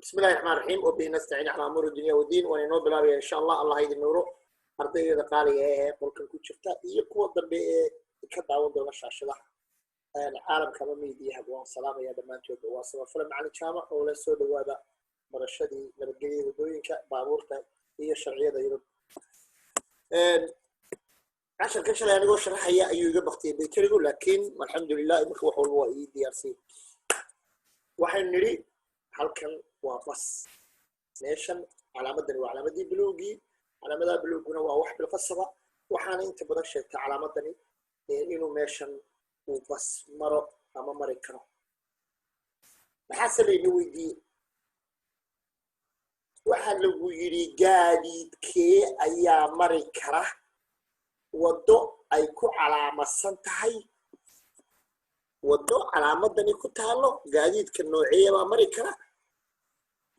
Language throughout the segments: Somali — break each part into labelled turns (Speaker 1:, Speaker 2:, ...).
Speaker 1: Bismillahi raxmaan raxiim. Wabihi nastaciin calaa umuuri dunya wadiin. Waan inoo bilaabaya, insha Allah. Allah idin nuuro, ardaydeeda qaaliga ee qolkan ku jirta iyo kuwa dambe ee ka daawan doona shaashadaha caalamka ama miidiyaha, waan salaamaya dhammaantoodba. Waa Samafale Macalin Jaamac oo la soo dhawaada barashadii nabadgelyada waddooyinka, baabuurta iyo sharciyada Yurub. Casharka shalay anigoo sharaxaya ayuu iga baktiyay bayterigu, laakiin alxamdulilah, iminka wax walba waa ii diyaarsay. Waxaynu nidhi halkan waa bas. Meeshan calaamadani waa calaamadii buluugii. Calaamadaha buluuguna waa wax bilqasaba, waxaana inta badan sheegtaa calaamadani inuu meeshan uu bas maro ama mari karo. Maxaase layna weydiiyey? Waxaa lagu yidhi, gaadiidkee ayaa mari kara waddo ay ku calaamadsan tahay, waddo calaamadani ku taalo? Gaadiidka nooceeya baa mari kara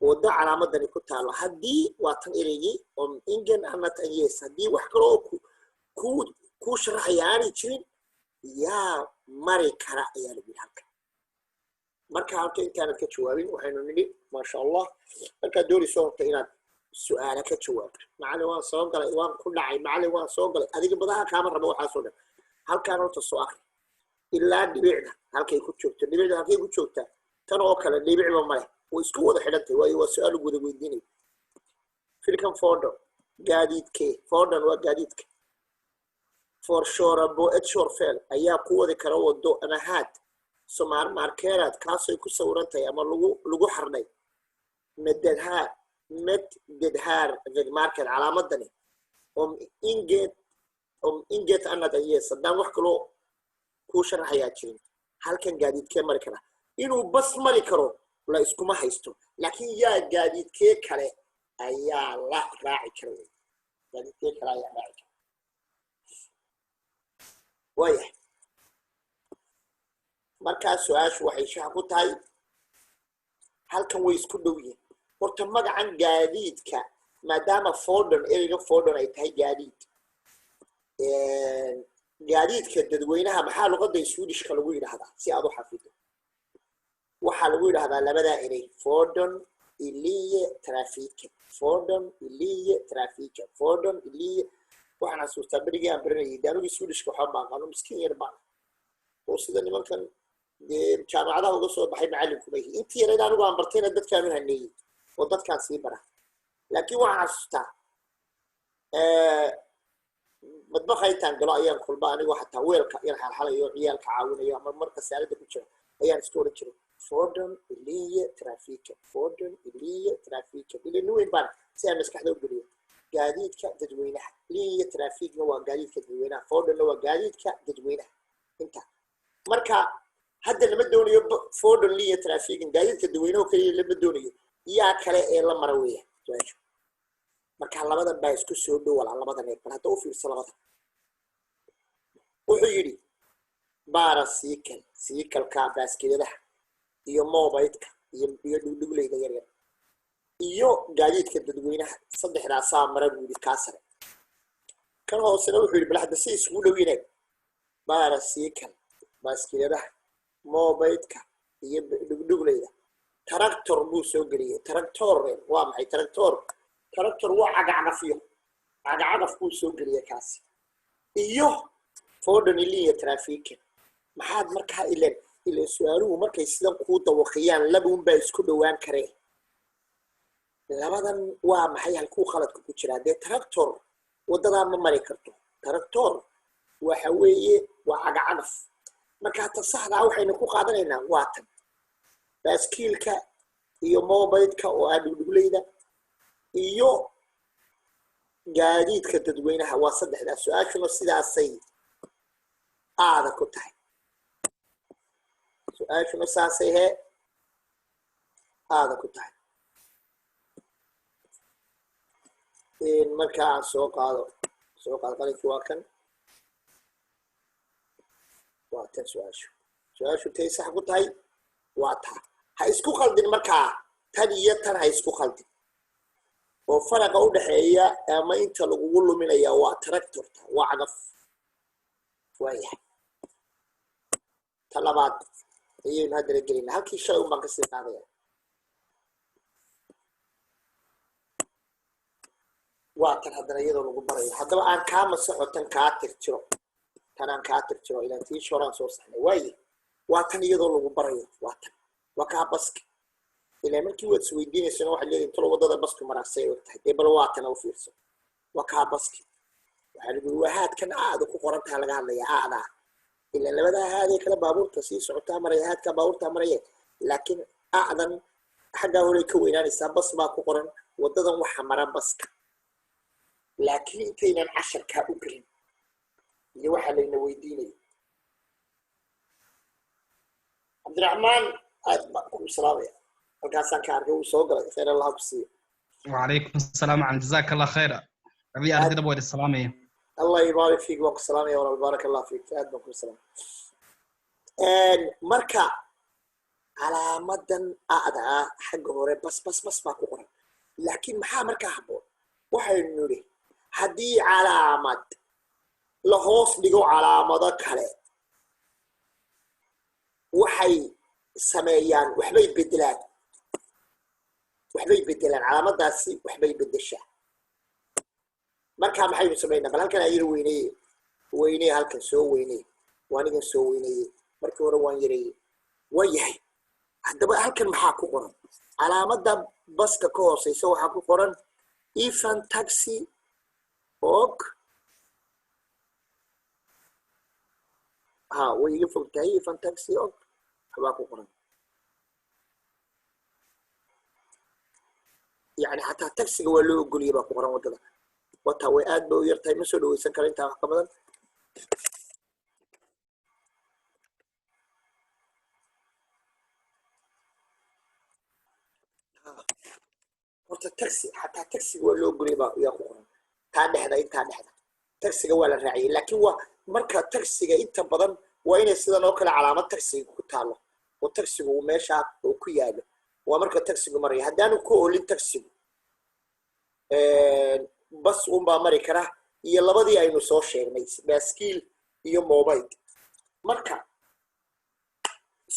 Speaker 1: waddo calaamadani ku taalo? Haddii waa tan ereygii "om inget annat anges", haddii wax kale oo ku kuu sharaxaya aanay jirin, yaa mari kara ayaa lagu yidhi halkan. Marka halka intaanad ka jawaabin, waxaynu nidhi, maasha Allah, markaad doonayso horta inaad su-aala ka jawaabto, "Macalin, waan soo galay, waan ku dhacay, macalin, waan soo galay," adiga badaha kaama rabo waxaasoo dhan. Halkaan horta soo akri ilaa dhibicda halkay ku joogto. Dhibicda halkay ku joogtaa? Tan oo kale dhibicba male, way isku wada xidhantahay, waayo waa su-aal lagu wada weydiinayo. Vilket fordon, gaadiidkee, fordon waa gaadiidka, får köra på ett körfält, ayaa ku wadi kara wado ama haad som är markerad, kaasay ku sawiran tahay ama lagu xardhay med det här, med det här vägmärket, calaamadani, om inget annat anges, haddaan wax kaloo kuu sharaxayaa jirin. Halkan gaadiidkee mari kara? Inuu bas mari karo la iskuma haysto, laakiin yaa gaadiidkee kale ayaa la raaci kara wey? Gaadiidkee kale ayaa raaci kara? Waayahay, markaa su-aashu waxay shaxa ku tahay halkan way isku dhow yihiin. Horta magacan gaadiidka, maadaama fordon, ereyga fordon ay tahay gaadiid, gaadiidka dadweynaha maxaa luqadda Swedishka lagu yidhahdaa? Si aad u xafido, waxaa lagu yidhahdaa labadaa erey: fordon i linjetrafiken, fordon i linjetrafiken, fordon i linje. Waxaan xasuustaa berigii aan baranayay de anigii Swedishka waxba ma aqaano, miskiin yar baan oo sida nimankan dee jaamacadaha uga soo baxay macallinkuma yihi. Intii yarayd anigu aan bartayna dadkaan u haneeyey oo dadkaan sii bara. Laakiin waxaan xasuustaa madbaxa intaan galo ayaan kulba anigoo xataa weelka yar xalxalayo, ciyaalka caawinayo ama marka saalada ku jira, ayaan iska odhan jiray: "Fordon i linjetrafiken, fordon i linjetrafiken." Ila nin weyn baan si aan maskaxda u geliyo gaadiidka dadweynaha. Linjetrafikna waa gaadiidka dadweynaha, fordonna waa gaadiidka dadweynaha. Inta marka hadda lama doonayo fordon linjetrafiken, gaadiidka dadweynaha keliya lama doonayo, yaa kale ee la mara weeya su-aashu. Marka labadan baa isku soo dhow walaa. Labadan eeg bal hadda, u fiirso labadan. Wuxuu yidhi baracykel, cykelka, baaskiladaha iyo mopedka iyo dhugdhugleyda yaryar iyo gaadiidka dadweynaha, saddexdaasaa mara buu yidhi kaa sare. Kan hoosena wuxuu yidhi, bal hadda si isugu dhow yineeg: baracykel, baaskiladaha, mopedka iyo dhugdhugleyda. Tractor buu soo geliyey. Tractor waa maxay? Tractor, tractor waa cagacagafyo, cagacagaf buu soo geliyey kaasi iyo fordon linjetrafiken. Maxaad markaa ilan su-aaluhu markay sidan kuu dawaqiyaan, labuun baa isku dhowaan karee. Labadan waa maxay? Halkuu khaladka ku jiraa? Dee tractor waddadaa ma mari karto. Tractor waxa weeye waa cagacagaf. Marka ta saxdaa waxaynu ku qaadanaynaa waa tan baaskiilka iyo mopedka oo ah dhugdhugleyda iyo gaadiidka dadweynaha, waa saddexdaas. Su-aashuna sidaasay aada ku tahay. Su-aashuna saasay hee aada ku tahay. Marka aan soo qaado qalinkii, waa kan, waa tan su-aashu. Su-aashu tay sax ku tahay waa taa. Ha isku khaldin markaa tan iyo tan, ha isku khaldin oo faraqa u dhexeeya ama inta lagugu luminaya waa tractorta, waa cagaf. Waayahay, ta labaad ayaynu haddana gelayna. Halkii shalay un baan kasii qaadaya. Waa tan haddana iyadoo lagu barayo. Haddaba aan kaa masaxo tan, kaa tirtiro tan, aan kaa tirtiro ilaan tii shoraan soo saxnay waaye. Waa tan iyadoo lagu barayo, waa tan, waa kaa baska. Ilaa markii waad isweydiinaysana waxaad leedahay, talo waddada basku maraasay og tahay dee? Bal waa tan, u fiirso, waa kaa baski. Waxaa lagu yiri waa haadkan aada ku qoran taha laga hadlaya aadaa. Ilaa labadaa haadee kale baabuurta sii socotaa maraya, haadkaa baabuurtaa maraya, laakiin acdan xaggaa horey ka weynaanaysaa, bas baa ku qoran. Waddadan waxa mara baska. Laakiin intaynan casharkaa u gelin iyo waxaa layna weydiinaya, Cabdiraxmaan, aad baan kugu salaamaya. Halkaasaan ka arkay, wuu soo galay. Khayr Allah ku siiyo.
Speaker 2: وعليكم السلام عن جزاك الله خير أبي أردنا بويد السلامية.
Speaker 1: الله يبارك فيك, waan ku salaamaya walaal, بارك الله فيك, aad baan ku salaamaya. Marka calaamadan a'da ah xagga hore bas bas bas baa ku qoran, laakiin maxaa markaa habboon? Waxaynu nidhi haddii calaamad la hoos dhigo calaamado kale, waxay sameeyaan, waxbay bedelaan, waxbay bedelaan, calaamadaasi waxbay bedeshaa. Marka maxaynu samaynaa? Bal halkan ayar weyneye, weyneye, halkan soo weyneye. Waa anigan soo weyneye, markii hore waan yareeyey. Waa yahay. Haddaba halkan maxaa ku qoran? Calaamada baska ka hooseysa waxaa ku qoran "Även taxi och", ha, way iga fog tahay, "även taxi och" waxbaa ku qoran. Yani xataa taxiga waa loo ogoliyay baa ku qoran waddada. Wata way aad ba u yar tahay, ma soo dhaweysan kara intaa wax ka badan. Horta taxi, xataa taxiga waa loo ogoliyay baa yaa ku qoran taa dhexda, intaa dhexda taxiga waa la raaciyay. Laakiin waa marka taxiga inta badan waa inay sidan oo kale calaamad taxiga ku taalo oo taxigu uu meesha uu ku yaalo. Waa marka taxigu maraya. Haddaanu ku oolin taxigu, bas unbaa mari kara iyo labadii aynu soo sheegnay, baaskiil iyo mobile. Marka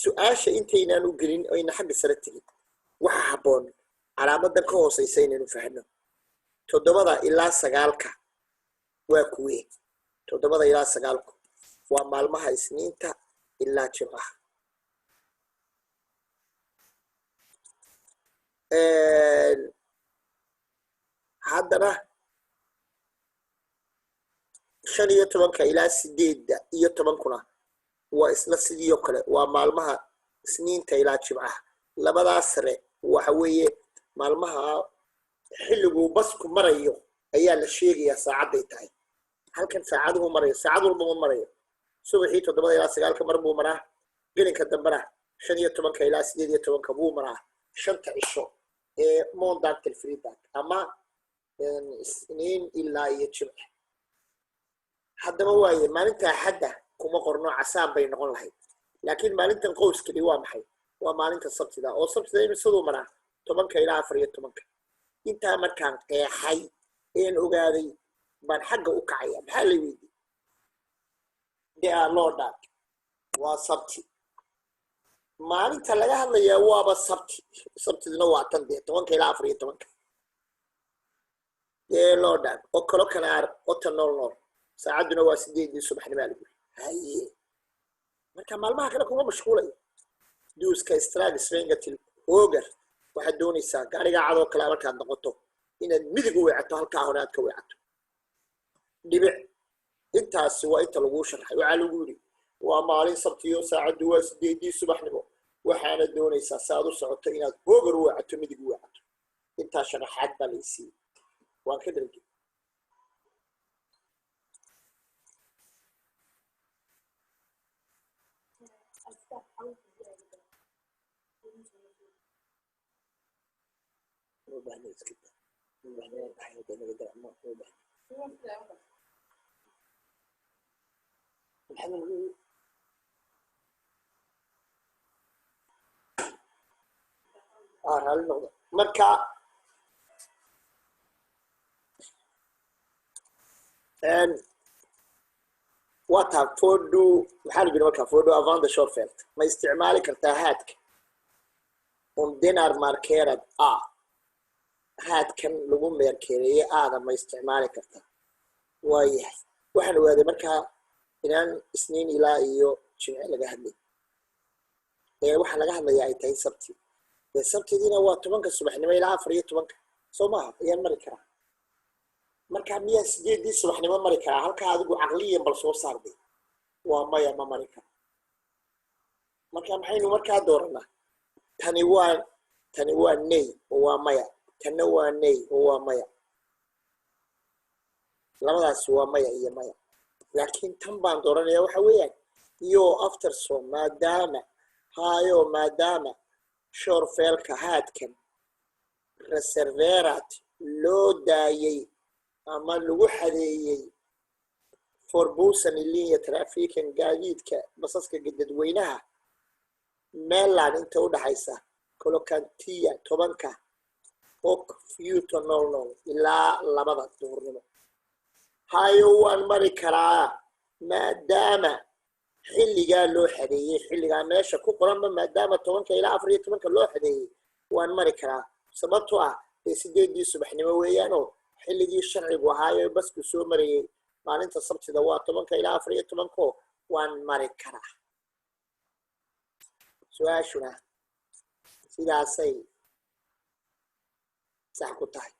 Speaker 1: su-aasha intaynaan u gelin, ayna xagga sare tegin, waxa habboon calaamadan ka hooseysa inaynu fahno. 7da ilaa 9ka waa kuwee? 7da ilaa 9ku waa maalmaha Isniinta ilaa Jimcaha. Haddana 15ka ilaa 18-kuna waa isla sidii oo kale, waa maalmaha Isniinta ilaa Jimcaha. Labadaas sare waxa weeye maalmaha xilliguu basku marayo ayaa la sheegayaa, saacadday tahay. Halkan saacaduhu marayo, saacad walba ma marayo. Subaxii 7da ilaa 9ka mar buu maraa, gelinka dambena 15ka ilaa 18-ka buu maraa, shanta cisho ee måndag till fredag ama Isniin ilaa iyo Jimce. Haddaba waaye, maalinta Axadda kuma qorno, casaan bay noqon lahayd. Laakiin maalintan qowskani waa maxay? Waa maalinta Sabtida. Oo Sabtida imisaduu maraa? 10ka ilaa 14-ka. Intaa markaan qeexay een ogaaday baan xagga u kacaya. Maxaa la weydiiyey? Det är lördag, waa Sabti. Maalinta laga hadlayaa waaba Sabti. Sabtiduna waa tan dee, 10ka ilaa 14-ka. Det är lördag och klockan är 8.00, saacadduna waa 8-dii subaxnimaa lagu yiri. Haye, marka maalmaha kale kuma mashquulayo. Du ska strax svänga till höger. Waxaad doonaysaa gaarigaa cadoo kale markaad noqoto inaad midig u weecato, halkaa hore aad ka weecato. Dhibic. Intaasi waa inta laguu sharxay. Waxaa lagu yidhi waa maalin Sabtiyo, saacaddu waa 8-dii subaxnimo, waxaana doonaysaa si aad u socoto inaad höger u weecato, midig u weecato. Intaa sharaxaad baa la isiiyey, waan ka dhargey. Uma baahna, iska daa, uma baahna inaan dhaxayno dee, naga daa, ma uma baahna. Maxaa lagu raalli noqda? Marka waa taa. Får du, maxaa la yidhi marka? Får du använda körfält, ma isticmaali kartaa haadka, om den är markerad A? Haadkan lagu meerkeereeyey aada ma isticmaali kartaa? Waayahay, waxaan ogaaday markaa inaan Isniin ilaa iyo Jimce laga hadlay ee waxaa laga hadlayaa ay tahay Sabti. Dee Sabtidiina waa 10-ka subaxnimo ilaa 14-ka, soo maaha? Ayaan mari karaa. Marka miyaa 8-dii subaxnimo mari karaa halkaa? Adigu caqliyan bal soo saarday. Waa maya, ma mari karo. Marka maxaynu markaa dooranaa? Tani waa nej oo waa maya, tanna waa nej oo waa maya. Labadaasi waa maya iyo maya, laakiin tan baan dooranaya. Waxa weeyaan iyo eftersom, maadaama hayo, maadaama körfältka haadkan reserverat loo daayey ama lagu xadeeyey för bussen i linjetrafiken, gaadiidka basaska dadweynaha, mellan, inta u dhaxaysa, klockan 10, 10-ka, och 14.00, ilaa 2-da duhurnimo. Hayo, waan mari karaa maadaama xilligaa loo xadeeyey, xilligaa meesha ku qoranba. Maadaama 10-ka ilaa 14-ka loo xadeeyey, waan mari karaa, sababtoo ah dee 8-dii subaxnimo weeyaanoo xilligii sharcigu ahaayo basku soo marayey maalinta Sabtida waa 10-ka ilaa 14-ko. Waan mari karaa. Su-aashuna sidaasay sax ku tahay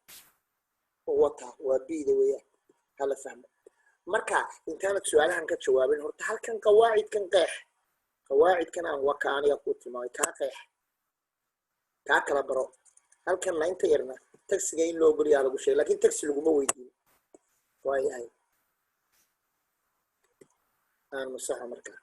Speaker 1: oo wata waa B-da weeyaan. Hala fahmo. Marka intaanad su-aalahan ka jawaabin, horta halkan qawaacidkan qeex. Qawaacidkan aan waka aniga ku tilmaamay kaa qeex, kaa kala baro. Halkanna inta yarna taxiga in loo ogolyaa lagu sheegay, lakin taxi laguma weydiin. Waayahay, aan masaxo markaa.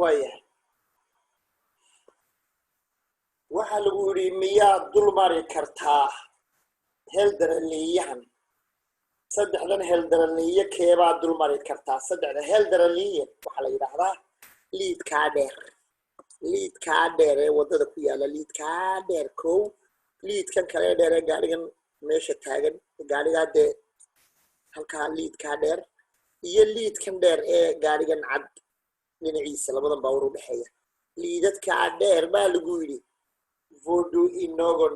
Speaker 1: Waayahay, waxaa lagu yidhi: miyaad dul mari kartaa heldaraliyahan? Saddexdan heldaraliye keebaad dul mari kartaa? Saddexda heldaraliye waxaa la yidhaahdaa liidkaa dheer, liidkaa dheer ee waddada ku yaalla, liidkaa dheer kow, liidkan kale dheer ee gaarigan meesha taagan, gaarigaa dee halkaa liidkaa dheer, iyo liidkan dheer ee gaarigan cad dhinaciisa, labadan baawur u dhexeeya. Liidadkaa dheer baa lagu yidhi: får du i någon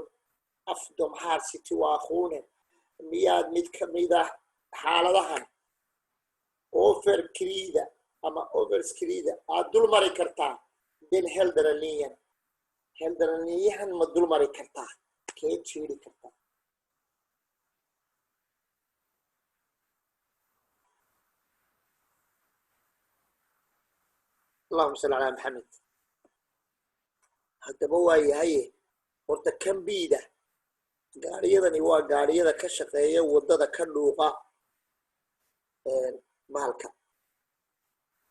Speaker 1: av de här situationer, miyaad mid kamid ah xaaladahan överskrida ama överskrida aad dul mari kartaa den heldra linjen? Heldra linjehan ma dul mari kartaa? Kee jiiri kartaa? Allahuma salli calaa Maxamed. Haddaba waa yahaye, horta kambiida gaariyadani waa gaariyada ka shaqeeya waddada, ka dhuuqa bahalka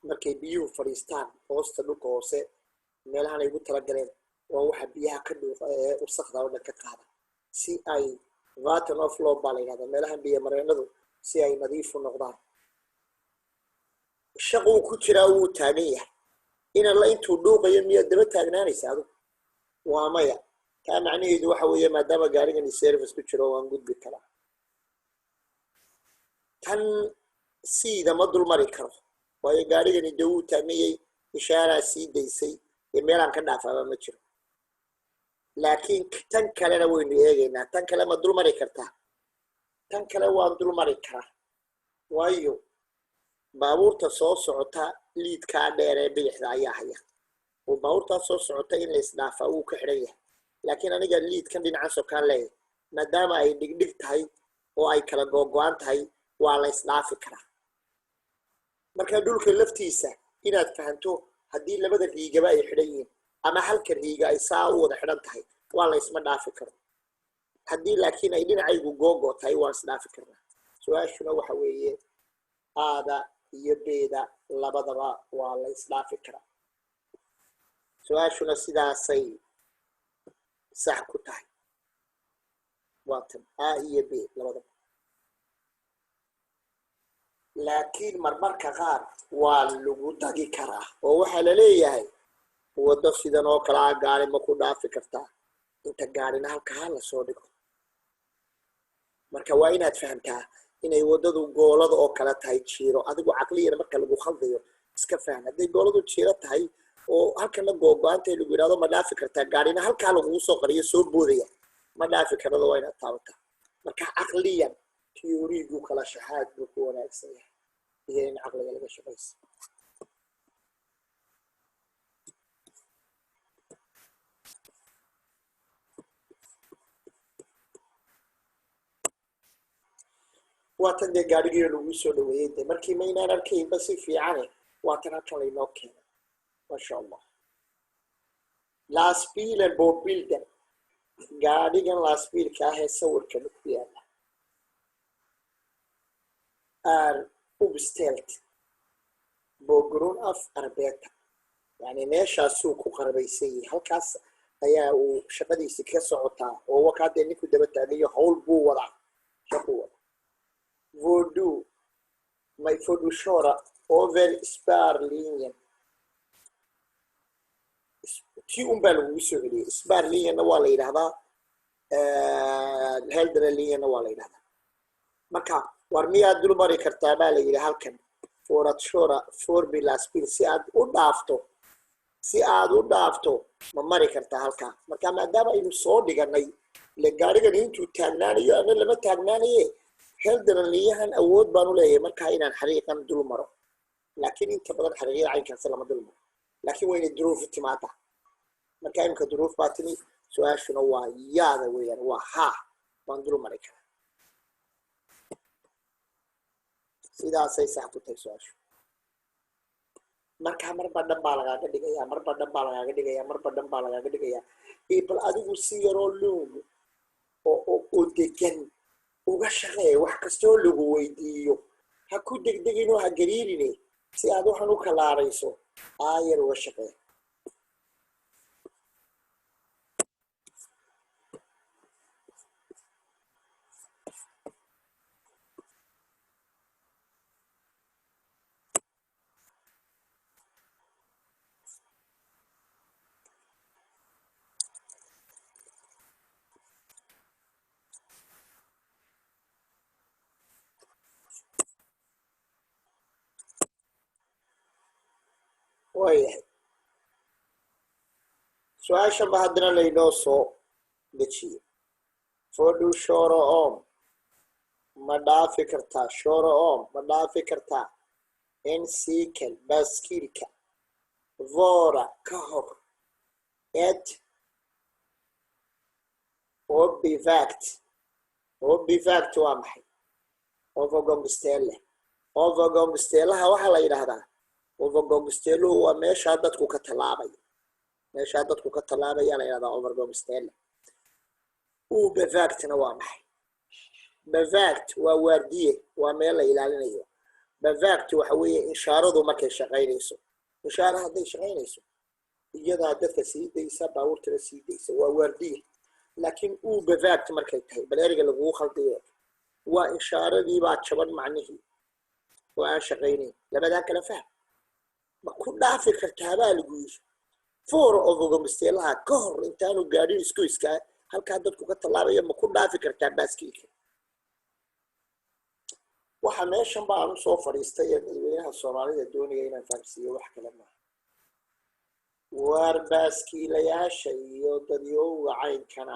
Speaker 1: markay biyuhu fadhiistaan hoosta dhulka hoose, meelahan ay ugu talagaleen. Waa waxa biyaha ka dhuuqa ee wasakda oo dhan ka qaada, si ay vattenavlopp baa la yidhahdaa meelahan biyo mareenadu, si ay nadiifu noqdaan. Shaquu ku jiraa, wuu taagan yahay. In alla intuu dhuuqayo miyaad daba taagnaanaysa adigu? Waa maya. Taa macnaheedu waxa weeye, maadaama gaarigani service ku jiro, waan gudbi karaa. Tan siida ma dul mari karo, waayo gaarigani dee wuu taagnayay, ishaaraa sii daysay ee meelaan ka dhaafaaba ma jiro. Laakiin tan kalena waynu eegaynaa. Tan kale ma dul mari kartaa? Tan kale waan dul mari karaa, waayo baabuurta soo socota liidkaa dheer ee bidixda ayaa haya, oo baabuurtaa soo socota in la isdhaafaa wuu ka xidhan yahay. Laakiin aniga liidkan dhinacan sokaan leeyahay, maadaama ay dhigdhig tahay oo ay kala googo-an tahay, waa la isdhaafi karaa. Marka dhulka laftiisa inaad fahanto, haddii labada riigaba ay xidhan yihiin ama halka riiga ay saa u wada xidhan tahay, waa la isma dhaafi karo. Haddii laakiin ay dhinacaygu googo tahay, waan isdhaafi karnaa. Su-aashuna waxa weeye A-da iyo B-da labadaba waa la isdhaafi karaa. Su-aashuna sidaasay sax ku tahay. Waa tan A iyo B labadaba. Laakiin marmarka qaar waa lagu dagi karaa, oo waxaa la leeyahay: waddo sidan oo kale a gaari ma ku dhaafi kartaa? Inta gaadhina halkaa lasoo dhigo. Marka waa inaad fahamtaa inay waddadu goolada oo kale tahay, jiiro. Adigu caqliyana marka lagu khaldayo iska faham. Hadday gooladu jiiro tahay oo halkana googo-aantay lagu yidhahdo ma dhaafi kartaa, gaadhina halkaa lagugu soo qariyo soo boodaya, ma dhaafi karada, waa inaad taabataa. Marka caqliyan theory-gu kala shaxaad buu ku wanaagsan yahay iyo in caqliga laga shaqaysa. Waa tan dee gaadhigii lagu soo dhaweeyey de markii maynaan arkaynba si fiicane, waa tan halkan laynoo keenay, masha Allah. Lastbilen på bilden, gaadhigan lastbilka ah ee sawirkan ku yaala, är uppställd på grund av arbete, yani meeshaasuu ku qarbaysan yahay, halkaas ayaa uu shaqadiisi ka socotaa oo wakaa dee ninku daba taagayo, hawl buu wadaa, shaquu wadaa. Får du mig får du köra över spärrlinjen? Tii un baa lagugu soo celiyey. Spärrlinjenna waa la yidhahdaa, hindrerlinjenna waa la yidhahdaa. Marka war miyaad dul mari kartaa baa la yidhi halkan, för att köra förbi lastbil, si aad u dhaafto, si aad u dhaafto ma mari kartaa halkaa? Marka maadaama aynu soo dhiganay ile gaarigan intuu taagnaanayo ama lama taagnaanaye, hindrerlinjehan awood baan u leeyahay markaa inaan xariiqan dul maro. Laakiin inta badan xariiqyada caynkaasi lama dul maro, laakiin waa inay duruufu timaada. Marka imika duruuf baa timi, su-aashuna waa yaada weeyaan, waa haa, waan dul mari karaa. Sidaasay sax ku tahay su-aashu. Marka marba dhan baa lagaaga dhigayaa, marba dhan baa lagaaga dhigayaa, marba dhan baa lagaaga dhigayaa. Bal adigu si yaroo lung oo degan uga shaqeey wax kastoo lagu weydiiyo. Ha ku degdegin oo ha gariirine, si aad waxan u kalaarayso aayar uga shaqee. Waayahay, su-aashan ba haddana laynoo soo dejiyey. Får du köra om, ma dhaafi kartaa, köra om, ma dhaafi kartaa, en cykel, baaskiilka, före, ka hor, ett obevakt? Obevakt waa maxay? Övergångsställe. Övergångsställaha waxaa la yidhaahdaa, övergångsställuhu waa meeshaa dadku ka tallaabaya, meeshaa dadku ka tallaabaya la yidhahdaa övergångsställe. Obevaktna waa maxay? Bevakt waa waardiye, waa meel la ilaalinayo. Bevakt waxa weeye inshaaradu markay shaqaynayso. Inshaara hadday shaqaynayso, iyadaa dadka sii daysa, baabuurtana sii daysa, waa waardiye. Laakiin obevakt markay tahay, bal ereyga lagugu khaldayo, waa inshaaradii baa jaban macnihii oo aan shaqaynayn. Labadaa kala fahm. Ma ku dhaafi kartaa baa lagu yiri före övergångsställeha, ka hor intaanu gaadhin isgoyska halkaa dadku ka tallaabaya, ma ku dhaafi kartaa baaskiilka? Waxa meeshan baan usoo fadhiistay ee dadweynaha Soomaalida doonaya inaan fahamsiiyo wax kale maaha. Waar baaskiilayaasha iyo dadyowga caynkana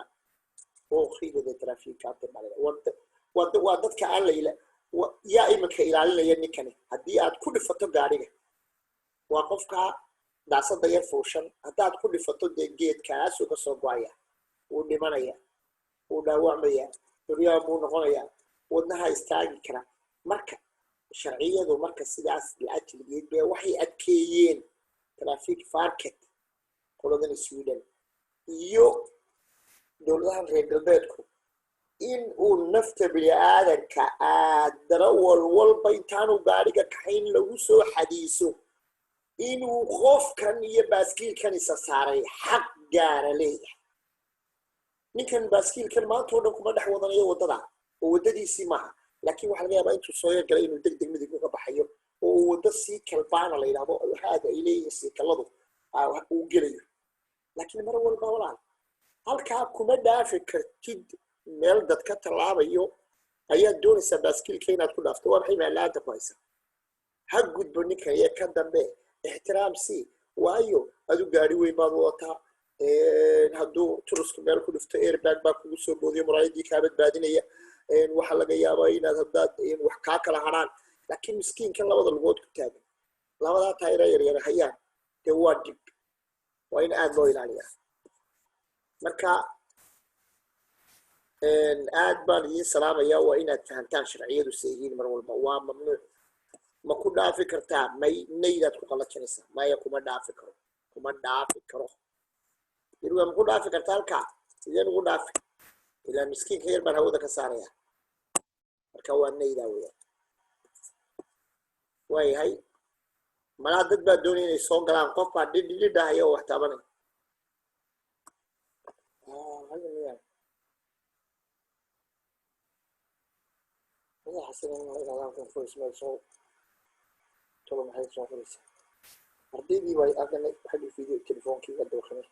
Speaker 1: ookigada trafiikaanta waa dadka aan la ila yaa iminka ilaalinaya ninkani. Haddii aad ku dhifato gaadhiga, waa qofka daasada yar fuushan, haddaad ku dhifato dee geedkaasuu ka soo go-aya, wuu dhimanaya, wuu dhaawacmaya, duryaan buu noqonayaa, wadnaha istaagi kara. Marka sharciyadu marka sidaas la ajligeed be waxay adkeeyeen Trafikverket, qoladan Sweden iyo dowladahan reer galbeedku, in uu nafta bini aadanka aadana walwalba intaanu gaadhiga kaxayn lagu soo xadiiso inuu qofkan iyo baaskiilkan isa saaray xaq gaara leeyahay. Ninkan baaskiilkan maanta o dhan kuma dhex wadanayo waddada oo waddadiisii maaha, laakiin waxa laga yaabaa intuu soo yargalay inuu deg deg midig uga baxayo oo uu waddo sii kalbaana la yidhahdo haada ay leeyihiin siikaladu uu gelayo. Laakiin mar walba, walaal, Halkaa kuma dhaafi kartid. Meel dad ka tallaabayo ayaad doonaysaa baaskiilka inaad ku dhaafto. Waa maxay maalaada ku haysa? Ha gudbo ninkan iyo ka dambe, ixtiraam sii. Waayo, adu gaari weyn baad wadataa. Hadduu turuska meel ku dhufto, airbag baa kugu soo boodiyo, muraayadii kaa badbaadinaya. Waxaa laga yaabaa inaad haddaad wax kaa kala haraan, laakiin miskiinkan labada lugood ku taagan, labadaa taayira yaryar hayaan, dee waa dhib. Waa in aad loo ilaaliyaa. Marka aad baan idiin salaamaya. Waa inaad fahamtaan sharciyadu say yihiin mar walba. Waa mamnuuc. Ma ku dhaafi kartaa? May, naydaad ku qalajinaysaa. Maya, kuma dhaafi karo, kuma dhaafi karo. Yirwa, ma ku dhaafi kartaa halkaa? Sideen ugu dhaafi? Ilaa miskiinka yar baan hawada ka saaraya. Marka waa naydaa weeyaan. Waayahay, malaa dad baa doonaya inay soo galaan. Qof baa dhidhidhahaya oo wax taabanaya. Tolo, maxay soo qoraysaa ardaydii? Bay haddana xagga video telefoonkii ga dooqanay.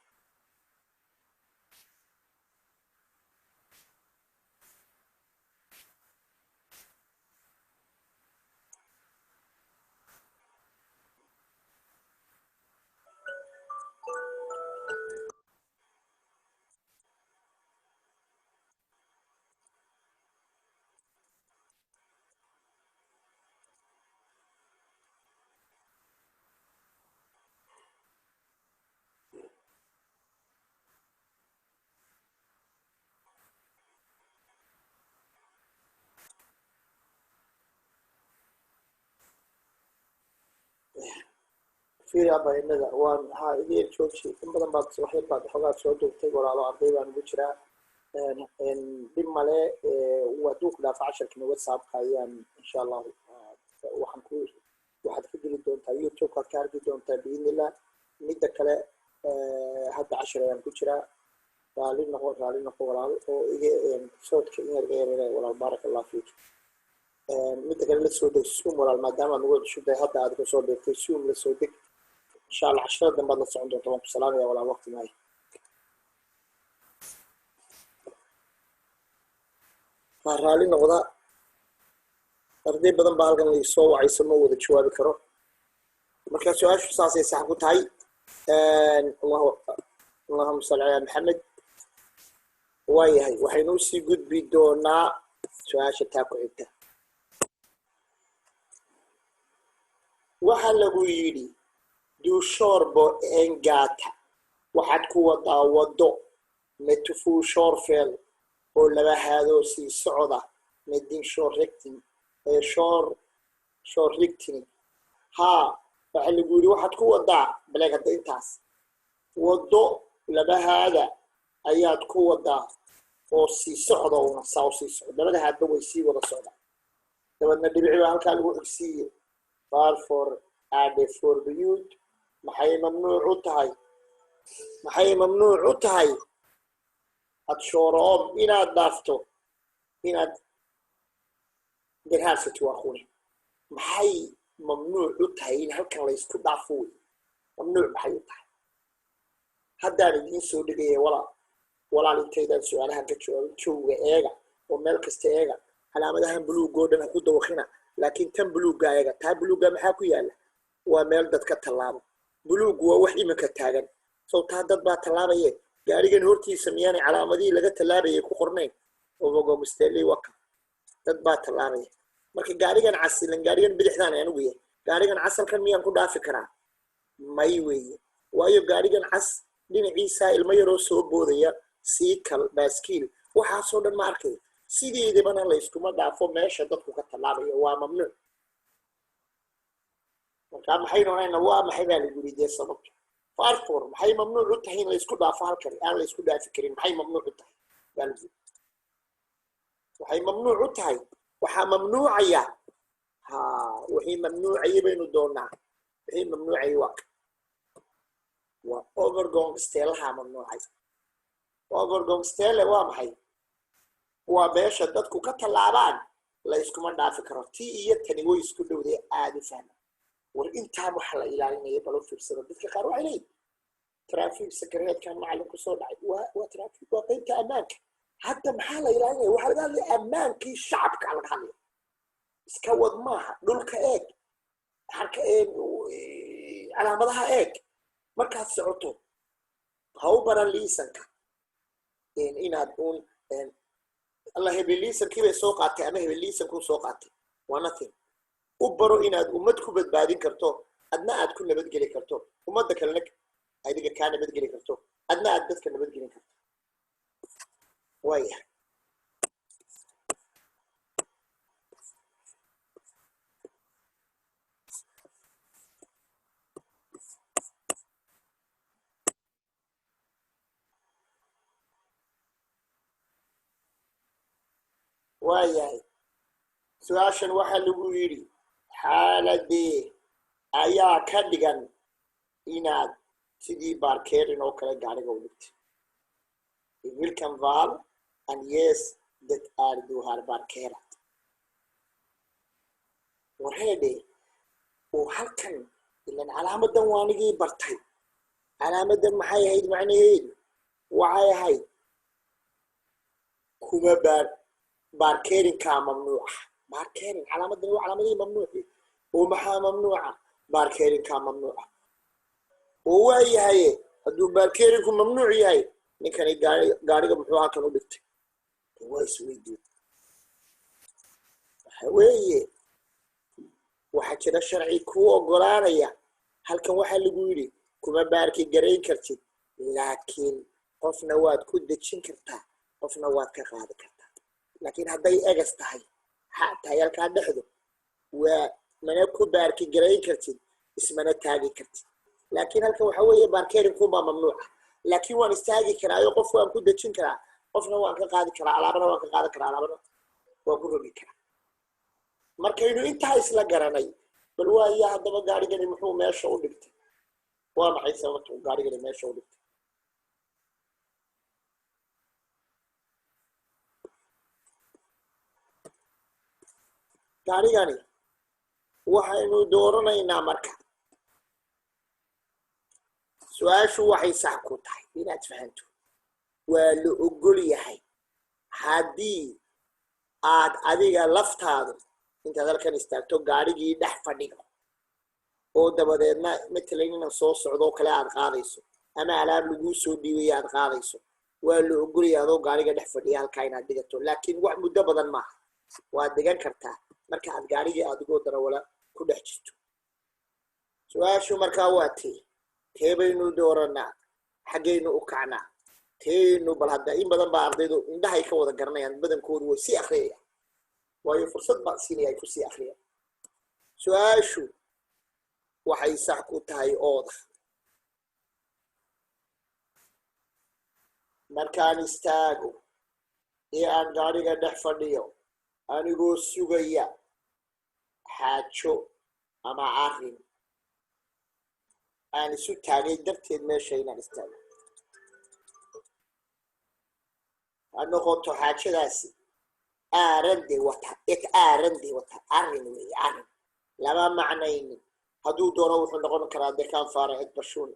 Speaker 1: Fiiri abainada, waan waxaa idin jooji. In badan baad, waxyar baad xoogaa soo duubtay, walaalo. Arday baan ugu jiraa, dhib male. Hadduu ku dhaafa casharkina, WhatsAppka ayaan insha Allahu waxaan ku waxaad ka geli doontaa, YouTube-kaad ka arki doontaa, biidnillah. Midda kale, hadda cashar ayaan ku jiraa. Raali noqo, raali noqo, walaal, oo iga soodka in yarga yarare, walaal. Baaraka Allah fiik. Midda kale, la soo deg Zoom, walaal, maadaama aad nagu cusubtahay, hadda aad kasoo degtay Zoom, la soo deg. Insha Allah casharada dambaad la socon doonta. Waan ku salaamaya, walaal. Waqti maayo. Waa raali noqda. Arday badan baa halkan soo wacayso, ma wada jawaabi karo. Marka su-aashu saasay sax ku tahay. Allahuma salli calaa Maxamed. Waayahay, waxaynu usii gudbi doonaa su-aasha taa ku xigta. Waxa lagu yidhi: du kör på en gata, waxaad ku wadaa waddo, med två körfält, oo laba haadoo sii socda, med din körriktning, körriktning. Haa, waxa lagu yidhi waxaad ku wadaa baleeg. Hadda intaas waddo laba haada ayaad ku wadaa oo sii socda, una saa u sii socda, labada haadba way sii wada socdaa. Dabeedna dhibici baa halkaa lagu xigsiiye. Varför är det förbjudet, maxay mamnuuc u tahay, maxay mamnuuc u tahay, att köra om, inaad dhaafto, inaad den här situationen? Maxay mamnuuc u tahay in halkan laysku dhaafo wey? Mamnuuc maxay u tahay? Haddaan idiin soo dhigaya, walaal. Walaal, intaydaan su-aalahan ka jawaabin, jawga eega oo meel kasta eega. Calaamadahan buluugoo dhan ha ku dawaqina, laakiin tan buluugga eega. Taa buluugga maxaa ku yaala? Waa meel dad ka tallaabo. Buluuggu waa wax iminka taagan. Sow taa dad baa tallaabaye? Gaarigan hortiisa miyaanay calaamadihii laga tallaabayay ku qornayn? Övergångsställe waka, dad baa tallaabaya. Marka gaarigan casilan, gaarigan bidixdaan anigu yahay, gaarigan casalkan miyaan ku dhaafi karaa? May weeye. Waayo, gaarigan cas dhinaciisa ilmo yaroo soo boodaya, siikal, baaskiil, waxaasoo dhan ma arkayo. Sideedabana layskuma dhaafo meesha dadku ka tallaabayo, waa mamnuuc. Marka maxaynu oranayna? Waa maxay baa lagu yidhi dee sababto? Varför, maxay mamnuuc u tahay in laysku dhaafo halkan aan laysku dhaafi karin? Maxay mamnuuc u tahay baa lagu yidhi. Waxay mamnuuc u tahay, waxaa mamnuucaya, ha, wixii mamnuucaya baynu doonaa. Wixii mamnuucaya waa övergångsställaha mamnuucay. Övergångsställe waa maxay? Waa meesha dadku ka tallaabaan, layskuma dhaafi karo. Tii iyo tani way isku dhowday. Aada u fahma. War, intaan waxa la ilaalinaya bal u fiirsada. Dadka qaar waxay leeyihin Trafiksäkerhetkan macallin kusoo dhacay. Waa trafik, waa qeybta ammaanka. Hadda maxaa la ilaalinaya? Waxaa laga hadlaya ammaankii shacabka laga hadlaya. Iska wad maaha. Dhulka eeg, harka eeg, calaamadaha eeg markaad socoto. Ha u baran liisanka inaad un alla hebel liisankii bay soo qaatay ama hebel liisankuu soo qaatay, waa nothing. U baro inaad ummad ku badbaadin karto, adna aad ku nabadgeli karto, ummadda kalena adiga kaa nabadgeli karto, adna aad dadka nabadgelin karto. Waya, waayahay. Su-aashan waxaa lagu yidhi, xaaladee ayaa ka dhigan inaad sidii parkering oo kale gaariga u dhigtay? Vilken fall anges det att du har parkerat? Wareedhe, oo halkan ilan calaamadan waanigii bartay. Calaamadan maxay ahayd macnaheedu? Waxay ahayd kuma baar parkeringkaa mamnuuca. Parkering, calaamadan waa calaamadihii mamnuuci. Oo maxaa mamnuuca? Parkeringkaa mamnuuca. Oo waa yahaye, hadduu parkeringku mamnuuc yahay, ninkani gaariga muxuu halkan u dhigtay? Waa isweydiin. Waxa weeye, waxaa jira sharci kuu ogolaanaya. Halkan waxaa lagu yidhi kuma park garayn kartid, laakiin qofna waad ku dejin kartaa, qofna waad ka qaadi kartaa. Laakiin hadday egas tahay, ha tahay halkaa dhexdu, waa mana ku park garayn kartid, ismana taagi kartid. Laakiin halkan waxa weeye parkeringkunbaa mamnuuca, laakiin waan istaagi karaayo, qof waan ku dejin karaa, qofna waan ka qaadi karaa, alaabana waan ka qaadan karaa, alaabana waan ku rogi karaa. Markaynu intaa isla garanay, bal waaya, haddaba gaarigani muxuu meesha u dhigtay? Waa maxay sababta uu gaarigani meesha u dhigtay? Gaarigani waxaynu dooranaynaa marka su-aashu waxay sax ku tahay inaad fahanto. Waa la ogol yahay haddii aad adiga laftaadu intaad halkan istaagto, gaarigii dhex fadhigo, oo dabadeedna matalan inaan soo socdo kale aad qaadayso ama alaab laguu soo dhiibaya aad qaadayso. Waa la ogolaya adoo gaariga dhex fadhiya halkaa inaad dhigato, laakiin wax muddo badan maaha. Waad dhigan kartaa marka aad gaarigii adigoo darawala ku dhex jirto. Su-aashu markaa waa tee? Tee baynu dooranaa? Xaggaynu u kacnaa? Teenu bal hadda in badan baa ardaydu indhahay ka wada garanayaan. Badankoodu way sii akriyayaan, waayo fursad baan siinaya ay kusii akriyaan. Su-aashu waxay sax ku tahay ooda. Markaan istaago ee aan gaariga dhex fadhiyo anigoo sugaya xaajo ama arrin aan isu taagay darteed meesha inaan istaago, ha noqoto xaajadaasi ärende wata, ett ärende wata, arrin weeye. Arrin lama macnaynin. Hadduu doono wuxuu noqon karaa det kan vara ett person,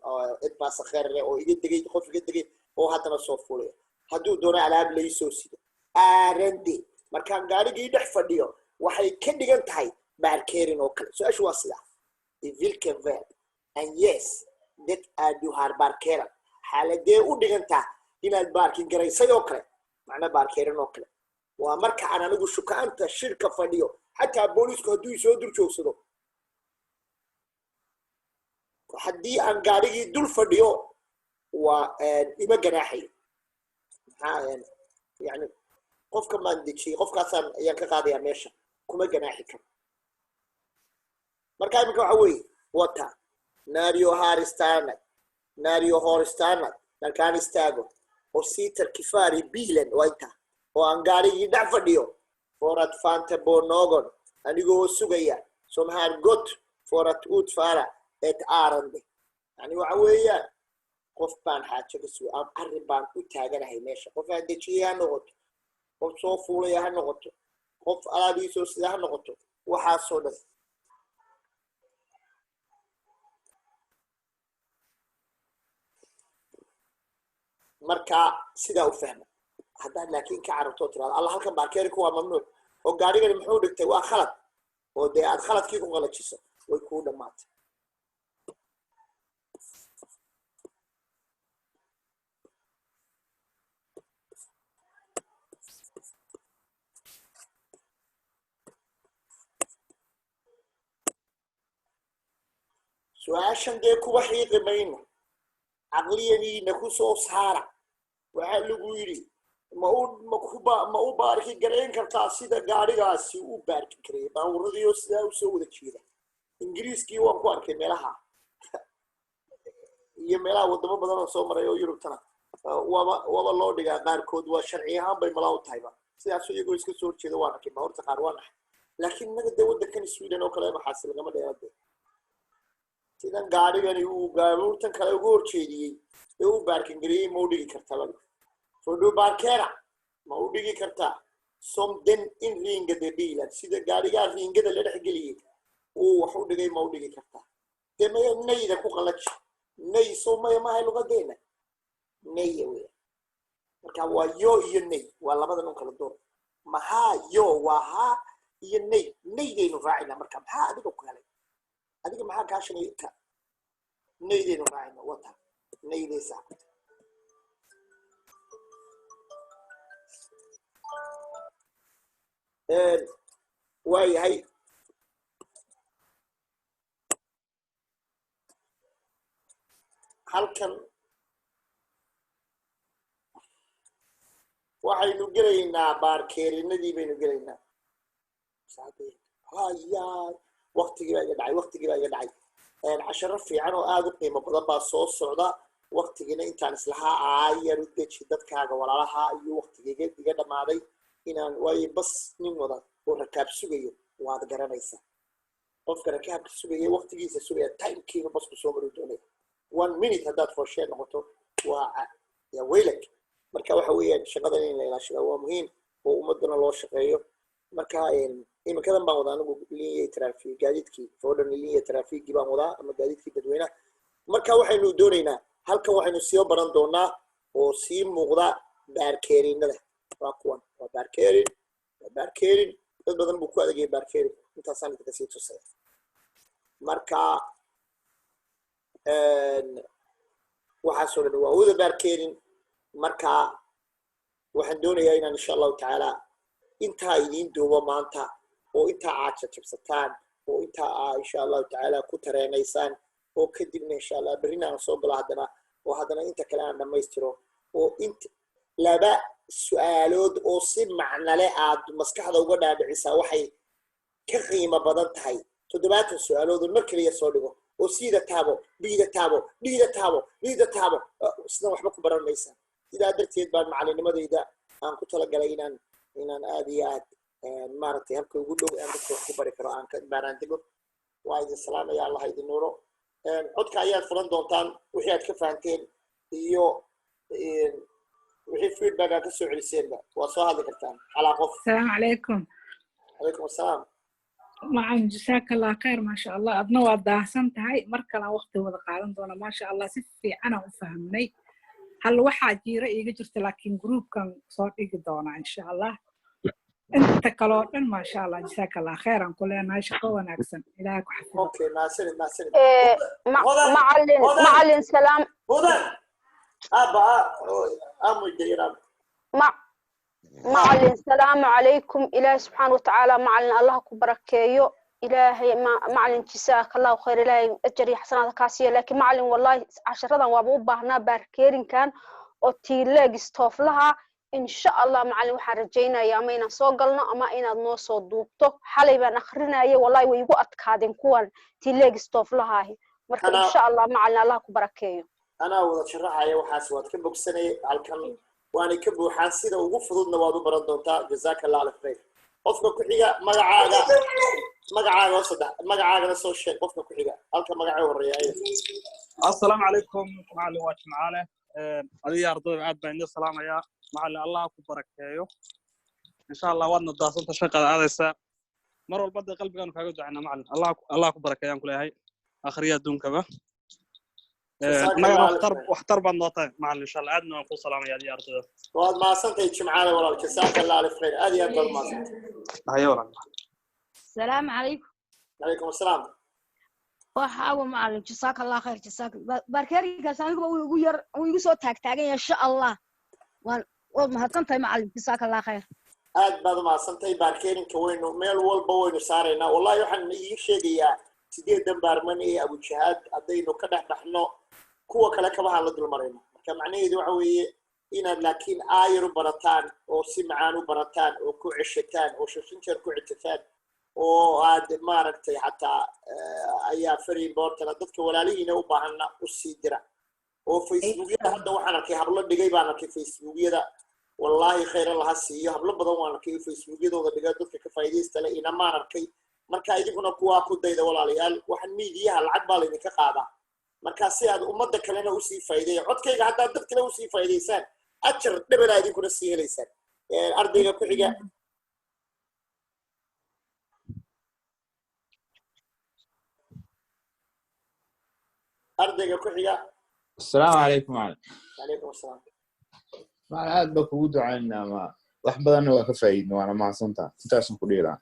Speaker 1: ett passagerare oo iga degay, qof iga degay oo haddana soo fuulaya. Hadduu doono alaab laysoo sido. Ärende markaan gaarigii dhex fadhiyo waxay ka dhigan tahay parkering oo kale. Su-aashu waa sidaa: vilken fall anges det att du har parkerat? Xaaladee u dhigantaa inaad parking garaysay oo kale, macna parkering oo kale? Waa marka aan anigu shukaanta shirka fadhiyo. Xataa booliisku hadduu soo dul joogsado, haddii aan gaarigii dul fadhiyo, waa ima ganaaxayo. Maxaa yani, qofka maan dejiyey, qofkaasaan ayaan ka qaadayaa, meesha kuma ganaaxi karo. Marka iminka waxa weeye wata när jag har stannat, när jag har stannat, markaan istaago och sitter kvar i bilen, waa intaa, oo aan gaarigii dhex fadhiyo, för att vänta på någon, anigoo sugaya, som har gått för att utföra ett ärende. Yani waxa weeyaan qof baan xaajo ka sugay ama arrin baan u taaganahay meesha. Qof aan dejiyey ha noqoto, qof soo fuulaya ha noqoto, qof alaabiisoo sida ha noqoto, waxaasoo dhan. Marka sidaa u fahma. Haddaad laakiin ka carabto, tirahdo, "Alla, halkan parkering-ku waa mamnuuc," oo gaarigani muxuu dhigtay, waa khalad, oo dee aad khaladkii ku qalajiso, way kuu dhammaatay. Su-aashan dee kuwa xiiqi mayno, caqliyadiina ku soo saara. Waxaa lagu yidhi, ma u park garayn kartaa sida gaarigaasi u park gareeyay? Baabuuradiioo sidaa usoo wada jeeda, Ingiriiskii waan ku arkay meelaha iyo meelaha, wadamo badan oo soo maray oo Yurubtana waaba loo dhigaa qaarkood, waa sharci ahaan bay malaa u tahayba sidaas. Iyagoo iska soo horjeeda waan arkay baabuurta qaar, waa naxay. Laakiin innaga dee waddankan Sweden oo kale maxaasi lagama dheerade. Sidan gaarigani uu baabuurtan kale uga horjeediyey ee u parking gareeyey, ma u dhigi kartaa lagu får du parkera, ma u dhigi kartaa som den inringade bilen, sida gaarigaa ringada la dhex geliyey uu wax u dhigay, ma u dhigi kartaa? Dee maya, nej-da ku qalaji. Nej soo maya maahay luqadeena, nej-ya weya. Marka waa ja iyo nej, waa labadan un kala door. Maxaa ja waa haa iyo nej, nej-daynu raacayna. Marka maxaa adiga ku helay? Adiga maxaa kaa shanay ka? Nej-daynu raacayna, wata nej-day sax ku tahay. Waa yahay. Halkan waxaynu gelaynaa parkering-adii baynu gelaynaa. Haya, waktigii baa iga dhacay, waktigii baa iga dhacay. Casharo fiican oo aada u qiimo badan baa soo socda. Waktigiina intaan islahaa aayar u deji dadkaaga walaalaha iyo waktiga iga dhamaaday inaan, waayo bas nin wada oo rakaab sugayo waad garanaysaa. Qofka rakaabka sugaya, waktigiisa sugaya, time-kiiba basku soo mari doonaya. One minute haddaad forshee noqoto, waa ya weylag. Marka waxa weeyaan, shaqadan in la ilaashada waa muhiim oo ummadana loo shaqeeyo. Marka iminkadan baan wadaa anigu linjetrafik, gaadiidkii fordon linjetrafikgii baan wadaa ama gaadiidkii dadweynaha. Marka waxaynu doonaynaa halkan waxaynu sii baran doonaa oo sii muuqda parkering-ada. Waa kuwan, waa parkering, waa parkering. Dad badan buu ku adagayay parkering. Intaasaan idinka sii tusaya. Marka waxaasoo dhan waa wada parkering. Marka waxaan doonayaa inaan insha Allahu tacaala intaa idiin duubo maanta, oo intaa aad jajabsataan, oo intaa aa insha Allahu tacaala ku tareenaysaan, oo kadibna insha Allah berrina aan soo galo haddana, oo haddana inta kale aan dhammaystiro, oo int laba su-aalood oo si macnale aad maskaxda uga dhaadhicisaa waxay ka qiimo badan tahay 70 su-aalood oo mar keliya soo dhigo oo C-da taabo, B-da taabo, D-da taabo, D-da taabo. Sidan waxba ku baran maysaa. Sidaa darteed baan macalinimadayda aan ku talagalay inaan aad iyo aad maaragtay habka ugu dhow aan dadka wax ku bari karo aan ka baaraan dego. Waa idin salaamaya, Allah idin nuuro. Codka ayaad furan doontaan, wixii aad ka fahanteen iyo wixii feedback aad ka soo celiseenba waa soo hadli kartaan calaa qof.
Speaker 3: السلام عليكم.
Speaker 1: Calaykum assalaam.
Speaker 3: Macalin, jazaaka Allah khayr, maasha Allah. Adna waa daahsan tahay, mar kalaan waqti wada qaadan doona. Maasha Allah, si fiicanaan u fahmnay. Hal waxaa jiira iiga jirta, laakiin group-kan soo dhigi doonaa insha Allah. Inta kaloo dhan maasha Allah, jazaaka Allah khayr aan ku leenahay. Shaqo wanaagsan, Ilaahay ku xafido.
Speaker 1: Okay, mahadsanid, mahadsanid.
Speaker 4: Hodan,
Speaker 5: macalin.
Speaker 1: Hodan.
Speaker 5: Macalin, salaam.
Speaker 1: Hodan aba amuydayaram.
Speaker 5: Macalin, salaamu calaykum. Ilaahay subxaana watacaala, macalin, Allah ku barakeeyo. Ilaahay macalin, jazaaka Allahu khayr, Ilaahay ajar iyo xasanaadka kaa siiyo. Laakiin macalin, wallahi casharadan waaba u baahnaa, parkering-kan oo tilläggsstofflaha. Insha Allah macalin, waxaan rajaynayaa ama inaan soo galno ama inaad noo soo duubto. Xalay baan akrinayay, wallahi way igu adkaadeen kuwan tilläggsstofflahaahi. Marka insha Allah macalin, Allah ku barakeeyo.
Speaker 1: Anaa wada sharaxaya waxaas, waad ka bogsanaya halkan, waanay ka buuxaan. Sida ugu fududna waad u baran doontaa. Jazaaka Allah alf khayr. Qofka ku xiga, magacaaga, magacaaga oo saddex, magacaagana soo sheeg. Qofka ku xiga halka magacee horeeya aya.
Speaker 2: Asalaamu calaykum macalin, waa Jimcaale. Adiga ardayda aad baan idin salaamayaa. Macalin, Allah ku barakeeyo insha Allah. Waadna daasanta, shaqada aadaysaa mar walba dee qalbigaanu kaaga ducaynaa. Macalin, Allah ku barakeeyaan ku leeyahay akhriya adduunkaba.
Speaker 1: Jazaaka
Speaker 2: Annagana
Speaker 1: Allah
Speaker 2: waxtar
Speaker 1: khayr.
Speaker 2: Waxtar baad noo tahay, macallin. Insha Allah aadna waan kuu salaamaya adiyo ardayda.
Speaker 1: Waad mahadsantahay, Jimcaale walaal. Jazaaka Allah alif khayr. Aad iyo aad baad mahadsantahay.
Speaker 2: Haye walaal.
Speaker 4: السلام عليكم.
Speaker 1: Calaykum asalaam.
Speaker 4: Waxaawa macallin, jazaaka Allah khayr, jazaaka parkeringsgaas aniguba wuu igu yar, wuu igu soo taagtaagan yahay. Insha Allah waan waad mahadsan tahay, macallin. Jazaaka Allah khayr.
Speaker 1: Aad baad u mahadsantahay. Parkeringka waynu meel walba waynu saaraynaa. Wallahi waxaan idiin sheegayaa sideedan baarman ee Abujahaad haddaynu ka dhex baxno, kuwa kale kabahaan la dulmarayno. Marka macnaheedu waxa weeye inaad laakiin aayar u barataan oo si macaan u barataan oo ku ceshataan oo shashin jeer ku ceshataan oo aad maaragtay xataa ayaa very important. Dadka walaalihiina u baahanna u sii dira oo Facebookyada. Hadda waxaan arkay hablo dhigay baan arkay Facebookyada. Wallaahi khayr allaha siiyo. Hablo badan waan arkay Facebookyadooda dhiga, dadka ka faa'iidaysta le inamaan arkay. Marka idinkuna kuwaa ku dayda, walaalayaal. Waxaan miidiyaha lacag baa laydinka qaadaa. Marka si aad ummadda kalena usii faa'iideeya codkayga, haddaad dad kale usii faa'iidaysaan, ajar dhebalaa idinkuna sii helaysaan. Ardayga ku xiga. Ardayga ku xiga.
Speaker 6: السلام عليكم معلم.
Speaker 1: Calaykum asalaam.
Speaker 6: Macallin, aad baa kugu ducaynaa. Ma wax badanna waa ka faa'iidna, waana mahadsantaha. Intaasan ku dhihi lahaa.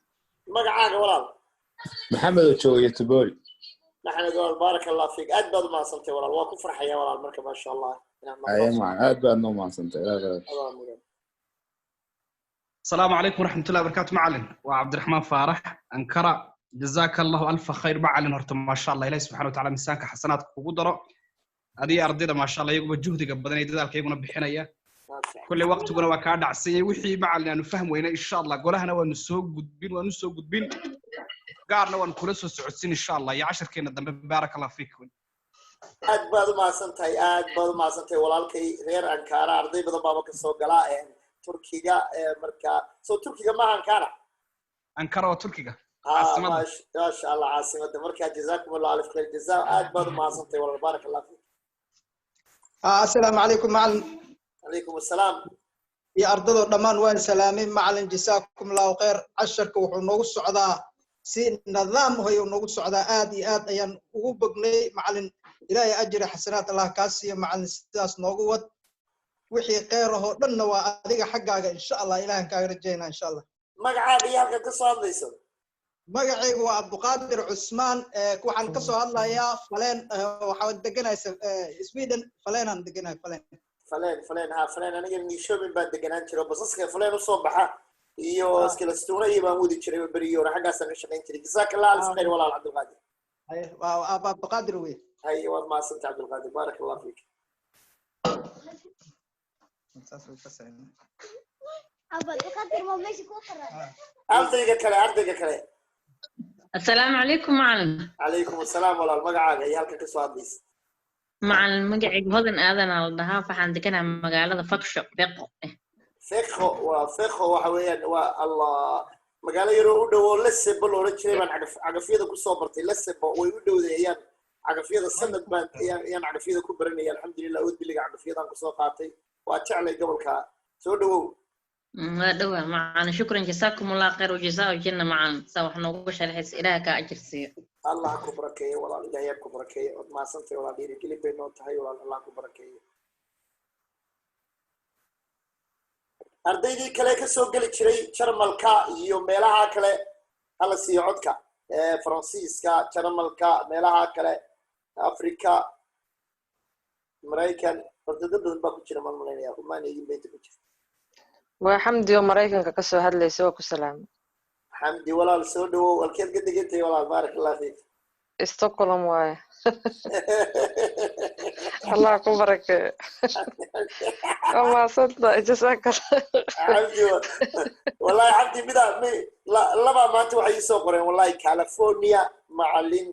Speaker 1: Magacaaga, walaal?
Speaker 6: Maxamed oo jooga Göteborg.
Speaker 1: Maxamed walaal, baaraka Allah fiik. Aad baad u mahadsantay, walaal. Waa ku farxaya, walaal. Marka maasha Allah inaan
Speaker 6: Aye
Speaker 1: maqlo.
Speaker 6: Macallin, aad baad noo mahadsantahay. Ilaa khayr.
Speaker 1: Adaa mudan.
Speaker 7: السلام عليكم ورحمة الله وبركاته معلم، وعبد الرحمن فارح أنكرة. جزاك الله ألف خير معلم. هرت ما شاء الله، إلهي سبحانه وتعالى miisaanka xasanaadka kugu daro adiga ardayda. ما شاء الله, iyaguba juhdiga badan ee dadaalka iyaguna bixinaya. Kulley waqtiguna waa kaa dhacsanyay. Wixii macallin aanu fahmi weynay, insha Allah golahana waanu soo gudbin, gaarna waanu kula soo socodsin, insha Allah, iyo casharkeena dambe. Baaraka Allah fiik.
Speaker 1: Aad baad u mahadsan tahay, aad baad u mahadsan tahay, walaalkay. Reer Ankara arday badan baaba kasoo galaa Turkiga. Marka soo Turkiga maaha Ankara?
Speaker 7: Ankara waa Turkiga.
Speaker 1: Ha.
Speaker 7: Caasimadda.
Speaker 1: Maasha Allah, caasimadda. Marka jazaakum Allah alif khayr jazaa. Aad baad u mahadsan tahay, walaal. Baaraka Allah fiik.
Speaker 8: Asalaamu calaykum, macalin.
Speaker 1: Calaykum asalaam.
Speaker 8: Iyo ardadoo dhammaan waan salaamay. Macalin, jasaakum Allahu khayr. Casharka wuxuu noogu socdaa si nidaam ah ayuu noogu socdaa. Aad iyo aad ayaan ugu bognay, macalin. Ilaahay ajri xasanaad Allah kaa siiyo, macalin. Sidaas noogu wad. Wixii khayr ahoo dhanna waa adiga xaggaaga, insha Allah. Ilaahan kaaga rajaynaa, insha Allah.
Speaker 1: Magacaaga iyo halkaad ka soo hadlayso?
Speaker 8: Magacaygu waa Cabduqaadir Cusmaan. Waxaan ka soo hadlayaa Faleen. Waxaan deganahay Sweden, Faleenaan deganahay, Faleen.
Speaker 1: Faleen, Faleen, ha, Faleen. Aniga Nishobin baan deganaan jiro. Basaska Faleen usoo baxa iyo Eskilstuna iyo baan wadi jiray berigii hore. Xaggaasaan ka shaqayn jiray. Jazaaka Allah alf khayr, walaal Cabdulqaadir.
Speaker 8: Haye, waa Cabduqaadir wey.
Speaker 1: Haye, waad mahadsantay, Cabdulqaadir. Baaraka Allah fiik.
Speaker 8: Saas way fasixin.
Speaker 1: Ardayga kale, ardayga kale.
Speaker 9: السلام عليكم معلم.
Speaker 1: Calaykum asalaam, walaal. Magacaaga iyo halka kasoo hadlaysa?
Speaker 9: Macalin, magacayga Hodan Aadan aa la dhahaa. Waxaan deganahay magaalada Faksho Beqo.
Speaker 1: Fekho, waa Fekho. Waxa weeyaan waa Allah magaalo yaroo u dhow oo Lesebo la odhan jiray baan cagafyada kusoo bartay. Lesebo way u dhowday. Ayaan cagafyada sanad baan ayaan cagafyada ku baranaya. Alxamdulilah, ood biliga cagafyadan kusoo qaatay. Waa jeclay gobolka. Soo dhawow.
Speaker 9: Waa dhowaa, macalin. Shukran, jasaakum Allah khayr wajazaa janna, macalin. Saa wax noogu sharxaysa, Ilaah kaa ajir siiyo.
Speaker 1: Allah ku barakeeyo, walaal. Ilaahay ha ku barakeeyo. Waad mahadsantahay, walaal. Dhiirigelin bay noo tahay, walaal. Allah ku barakeeyo. Ardaydii kale ka soo geli jiray Jarmalka iyo meelaha kale hala siiyo codka. Faransiiska, Jarmalka, meelaha kale, Africa, Maraykan, horta dad badan baa ku jira maan malaynaya. Umaan eegin ba inta ku jirta.
Speaker 10: Waa Xamdi oo Maraykanka ka soo hadlaysa. Waa ku salaamay.
Speaker 1: Xamdi walaal, soo dhawow. Halkeed ka degantahay, walaal? Baarak Allah fiik.
Speaker 10: Stockholm waaye. Allah ku barakeeyo, waa mahadsantahay, jazaaka.
Speaker 1: Xamdi wallahi, Xamdi mida mi labaa maanta waxay ii soo qoreen, wallahi, California macalin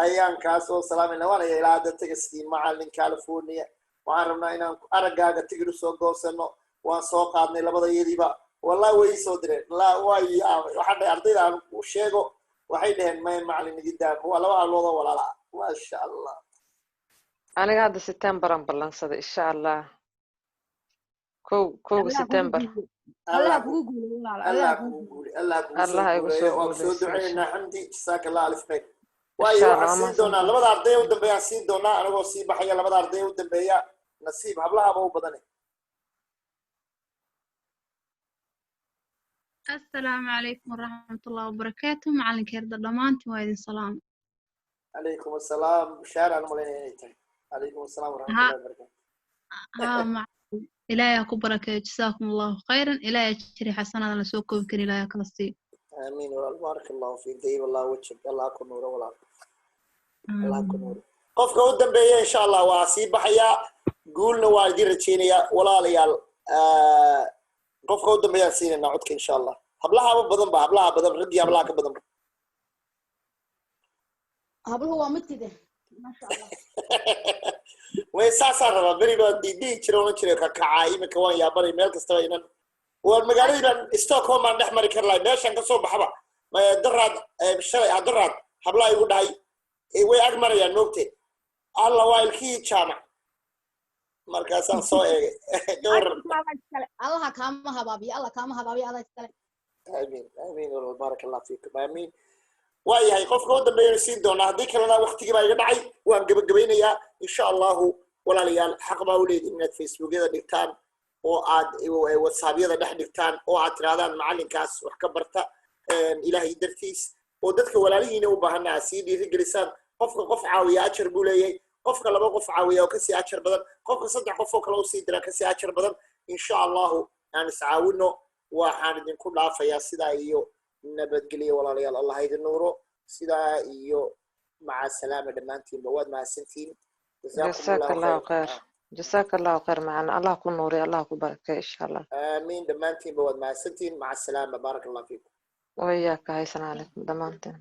Speaker 1: ayaan kaa soo salaamayna. Waan ilaa hadda tagaskii. Macalin, California waxaan rabnaa inaan araggaaga tigid usoo goosano. Waan soo qaadnay labada iyadiiba. Wallahi way ii soo direen. La waa ii aamay. Waxaan dhahay ardayda aan u sheego. Waxay dhaheen may macalin igidaa. Waa laba hablood oo walaala ah, maasha Allah.
Speaker 10: Aniga hadda September aan ballansaday, insha Allah, kow kowga
Speaker 4: Allah kugu
Speaker 10: September.
Speaker 4: guuleeyo, Allah
Speaker 1: Allah
Speaker 4: kugu guuleeyo, walaal.
Speaker 1: Allah
Speaker 4: Allah
Speaker 1: kugu
Speaker 4: kugu
Speaker 1: guule, Allah kugu soo
Speaker 10: Allah igu
Speaker 1: guuleeyo.
Speaker 10: soo
Speaker 1: Waan soo
Speaker 10: guuleysto, insha
Speaker 1: duceynaynaa. Xamdi, jazaaka Allah alif khayr. Waayo,
Speaker 10: Insha Allah,
Speaker 1: waxaan
Speaker 10: waa
Speaker 1: siin doonaa
Speaker 10: mahadsantahay.
Speaker 1: labada arday u dambeeyaan siin doonaa, anagoo sii baxaya. Labada arday u dambeeya, nasiib hablahaba u badane.
Speaker 11: Asalaamu calaykum waraxmatullahi wabarakaatu. Macalinkeerda, dhammaantiin waa idin salaam.
Speaker 1: Calaykum assalaam. Bushaar aan umalaynaya inay tahay. Calaykum assalaam
Speaker 11: Ha.
Speaker 1: waraxmatullahi wabarakatu.
Speaker 11: Haa macalin, ilaahay ha ku barakeeyo. Jasaakum allahu khayran. Ilaahay ajri xasanada la soo koobi karin ilaahay ha kala siiyo.
Speaker 1: Aamiin walaal, baaraka allahu fiik, dayib allah wajhak, Allah ku nuuro walaal, Allah ku nuuro. Qofka u dambeeya, insha Allah, waa sii baxayaa, guulna waa idin rajaynayaa, walaalayaal. Qofka u dambeeyaan siinaynaa codka, insha Allah. Hablahaba badan ba, hablaha badan, raggii hablaha ka badan ba.
Speaker 4: Habluhu waa midkide, maasha Allah.
Speaker 1: Way saasaan rabaa. Beri baan diidihi jira, oran jiray kakacaa. Iminka waan yaabanay, meel kastaba inan waan magaaladii baan Stockholm baan dhex mari kari lahay, meeshaan kasoo baxaba. Daraad, shalay, daraad hablaha igu dhahay, way ag marayaan moogte, "Alla, waa ilkihii Jaamac." Markaasaan soo eegay gawar.
Speaker 4: Allaha kaama habaabiyo, Allah kaama habaabiyo, adaa iskale.
Speaker 1: Amiin, amiin walaal, baaraka allah fiikum, amiin. Waa yahay, qofka u dambeeyanu siin doonaa, haddii kalena waktigii baa iga dhacay, waan gebagabaynayaa, insha Allahu. Walaalayaal, xaq baa u leedihin inaad Facebookyada dhigtaan oo aad WhatsAppyada dhex dhigtaan oo aad tirahdaan macalinkaas wax ka barta Ilaahay dartiis, oo dadka walaalihiina u baahana aad sii dhiirigelisaan. Qofka qof caawiya ajar buu leeyahay, qofka laba qof caawiya oo kasii ajar badan, qofka saddex qof oo kale usii dira kasii ajar badan. Insha Allahu aan iscaawino. Waxaan idinku dhaafayaa sidaa iyo nabadgelyo, walaalayaal. Allah idin nuuro. Sidaa iyo maca salaama dhammaantiinba, waad mahadsantihiin. Jazaakum
Speaker 10: Jazaak
Speaker 1: Allahu
Speaker 10: Allahu
Speaker 1: khayr.
Speaker 10: khayr. Jazaak Allahu khayr macalin. Allah ku nuuriyo, Allah ku barakeeyo, insha Allah.
Speaker 1: Aamiin, dhammaantiinba waad mahadsantihiin. Maca salaama, baaraka Allah fiikum.
Speaker 10: Wayaaka, haysan calaykum dhammaantiin.